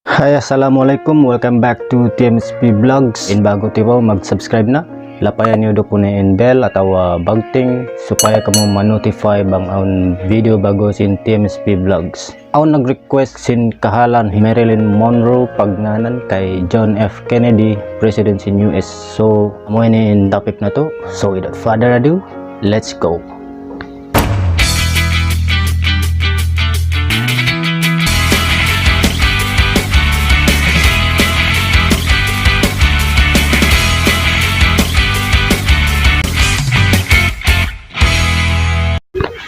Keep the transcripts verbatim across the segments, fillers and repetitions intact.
Hi, assalamualaikum. Welcome back to T M S P Vlogs. In ba'gu tiwaw, mag-subscribe na. Lapayan niyu da kunu' in bell atawa bagting supaya kamu ma-notify bang awn video ba'gu sin T M S P Vlogs. Awn nag-request sin kahalan hi Marilyn Monroe pagngānan kay John F Kennedy, President sin U S. So, amu ini in topic natu'. So, without further ado, let's go.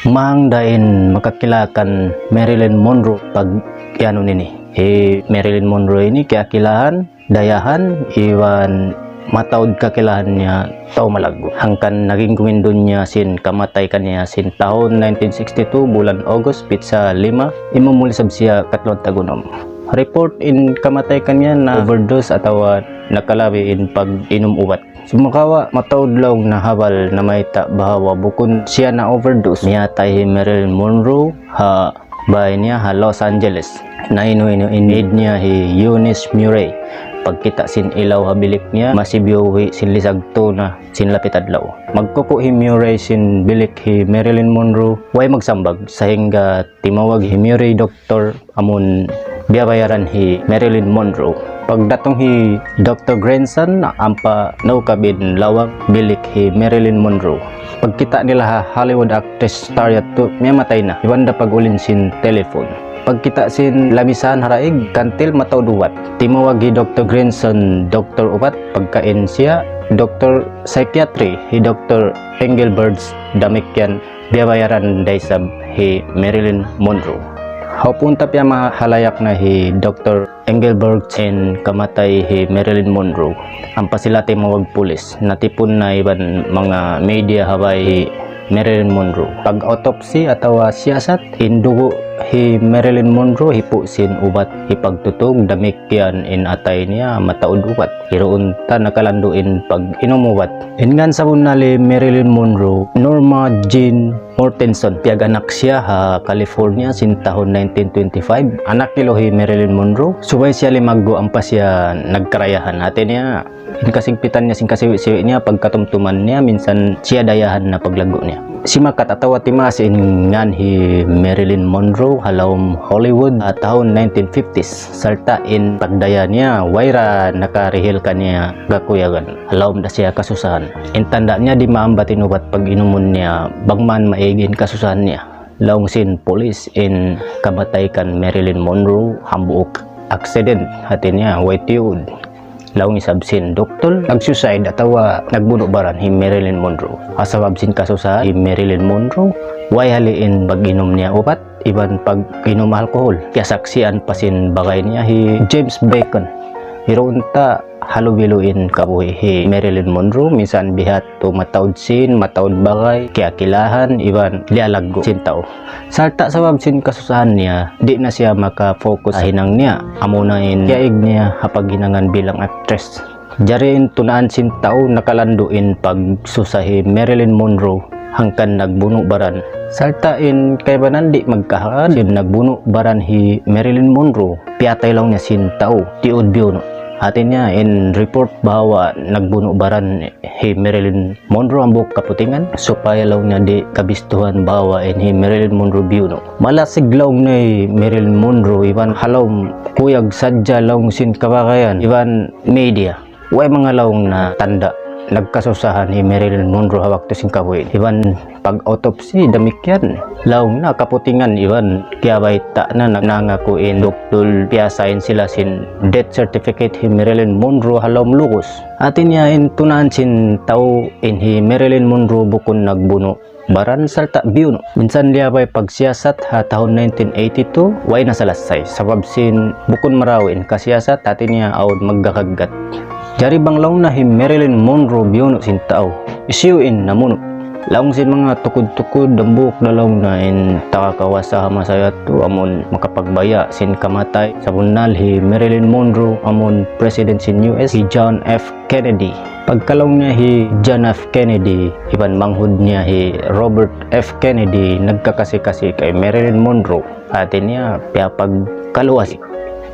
Mahang da in makakila kan Marilyn Monroe pag-iyanun ini. Hi Marilyn Monroe ini kiyakilahan, dayahan, iban mataud kakilahan niya tau malaggu'. Hangkan naging gumindunya sin kamatay kaniya sin tahun nineteen sixty-two, bulan August, pitsa lima, imumuli isab siya katluan tag-unum. Report in kamatay kaniya na overdose atawa nakalabi in pag-inum ubat. Sumagawa', mataud laung na habal namayta' bahawa bukun siya na-overdose. Miyatay hi Marilyn Monroe ha bāy niya ha Los Angeles. Nainu-inu in maid niya hi Eunice Murray. Pagkita' sin ilaw ha bilik niya, masi biyuhi' sin lisag tuna sin lapit adlaw. Magkuku' hi Murray sin bilik hi Marilyn Monroe, way magsambag, sahingga timawag hi Murray doktor amun biyabayaran hi Marilyn Monroe. Pagdatung hi Doktor Grayson, ampa naukab in lawang bilik hi Marilyn Monroe. Pagkita' nila ha Hollywood actress star yadtu, miyatay na. Iban da pag-ulin sin telephone. Pagkita' sin lamisahan ha daig, kantil mataud ubat. Timawag hi Doktor Grayson, doktor ubat, pagkaun siya, doktor psychiatry, hi Doktor Engelberg, damikkiyan biyabayaran da isab hi Marilyn Monroe. Ha punta piyamahalayak na hi Doktor Engelberg in kamatay hi Marilyn Monroe. Ampa sila timawag pulis. Natipun na iban manga media ha bāy hi Marilyn Monroe. Pag-autopsy atawa siyasat, in dugu' hi Marilyn Monroe hipu' sin ubat hipagtutug, damikkiyan in atay niya mataud ubat. Hiruun ta nakalandu' in pag-inum ubat. In ngān sabunnal hi Marilyn Monroe, Norma Jean Mortenson. Piyag-anak siya ha California sin tahun nineteen twenty-five. Anak ilu hi Marilyn Monroe. Subay siya limaggu' ampa siya nagkarayahan. Hāti niya, in kasigpitan niya sin kasiwi'-siwi' niya, pagkatumtuman niya, minsan siya dayahan na paglaggu' niya. Simakat atawa timaas in ngān hi Marilyn Monroe ha lawm Hollywood ha tahun nineteen fifties. Sarta' in pagdaya niya, way da nakarihil kaniya kakuyagan. Ha lawm da siya kasusahan. In tanda' niya di' maambat in ubat pag-inumun niya, bang man maig in kasusahan niya. Laung sin pulis in kamatay kan Marilyn Monroe, hambuuk accident, hāti niya, way tiyuud. Laung isab sin doktor, nag-suicide atawa nagbunu' baran hi Marilyn Monroe. Ha sabab sin kasusahan hi Marilyn Monroe, way hali in pag-inum niya ubat, iban pag-inum alcohol. Kiyasaksian pa sin bagay niya hi James Bacon. Hiruun ta halubilu in kabuhi' hi Marilyn Monroe, minsan biya' ha yadtu mataud sīn, mataud bagay, kiyakilahan, iban liyalaggu' sin tau. Sarta' sabab sin kasusahan niya, di' na siya maka-focus ha hinang niya. Amuna in kiyaig niya ha paghinangan bilang actress. Jari in tunaan sin tau nakalandu' in pagsusa hi Marilyn Monroe hangkan nagbunu' baran. Sarta' in kaibanan di' magkahagad sin nagbunu' baran hi Marilyn Monroe. Piyatay laung niya sin tau, tiyuud biyunu'. Hāti niya in report bahawa nagbunu' baran hi Marilyn Monroe hambuuk kaputingan, supaya laung niya di' kabistuhan bahawa in hi Marilyn Monroe biyunu'. Malasig laung niya hi Marilyn Monroe iban ha lawm kuyag sadja laung sin kabagayan iban media. Way manga laung na tanda' nagkasusahan hi Marilyn Monroe ha waktu sin kabuhi'. Iban pag-autopsy damikkiyan. Laung na kaputingan iban kiyabayta' na nag-, nangaku in doktor piyasain sila sin death certificate hi Marilyn Monroe ha lawm lukus. Hāti niya in tunaan sin tau in hi Marilyn Monroe bukun nagbunu' baran sarta' biyunu'. Minsan liyabay pagsiyasat ha tahun nineteen eighty-two, way na salassay. Sabab sin bukun marayaw in kasiyasat, hāti niya awn magkakaggat. Jari bang laung na hi Marilyn Monroe biyunu' sin tau, hisiyu in namunu'? Laung sin manga tukud-tukud, hambuuk da laung na in taga kawasa ha masa yadtu, amun makapagbaya' sin kamatay. Sabunnal hi Marilyn Monroe, amun president sin U S, hi John F Kennedy. Pagka laung niya hi John F Kennedy, iban manghud niya hi Robert F Kennedy, nagkakasi-kasi kay Marilyn Monroe. Hāti niya, piyapagkaluwas.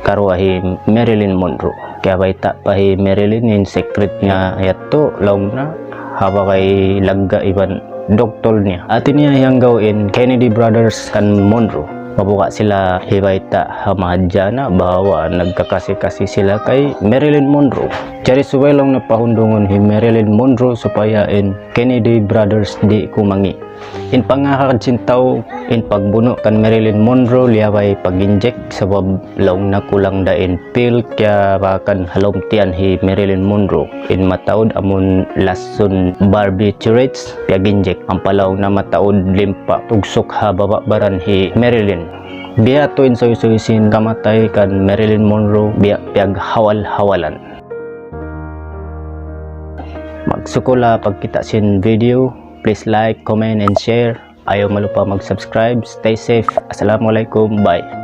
karuwa hi Marilyn Monroe. Kiyabayta' pa hi Marilyn in secret niya yadtu, laung niya, ha bagay lagga iban doktor niya. Hati niya hiyanggaw in Kennedy Brothers kan Monroe. Mabuga' sila hibayta' ha mahadjana bahwa nagkakasi-kasi sila kay Marilyn Monroe. Jari subay laung niya pahundungun hi Marilyn Monroe supaya in Kennedy Brothers di' kumangi'. In pangahagad sin tau, in pagbunu' kan Marilyn Monroe liyabay pag-inject, sabab laung niya kulang da in pill, kiyabakan ha lawm tiyan hi Marilyn Monroe. In mataud amun lasun barbiturates, piyag-inject. Ampa laung niya mataud limpa tugsuk ha baba' baran hi Marilyn. Biya' ha yadtu in suysuy sin kamatay kan Marilyn Monroe, biya' piyaghawal-hawalan. Magsukul ha pagkita' sin video. Please like, comment, and share. Ayaw malupa mag-subscribe. Stay safe. Assalamualaikum. Bye.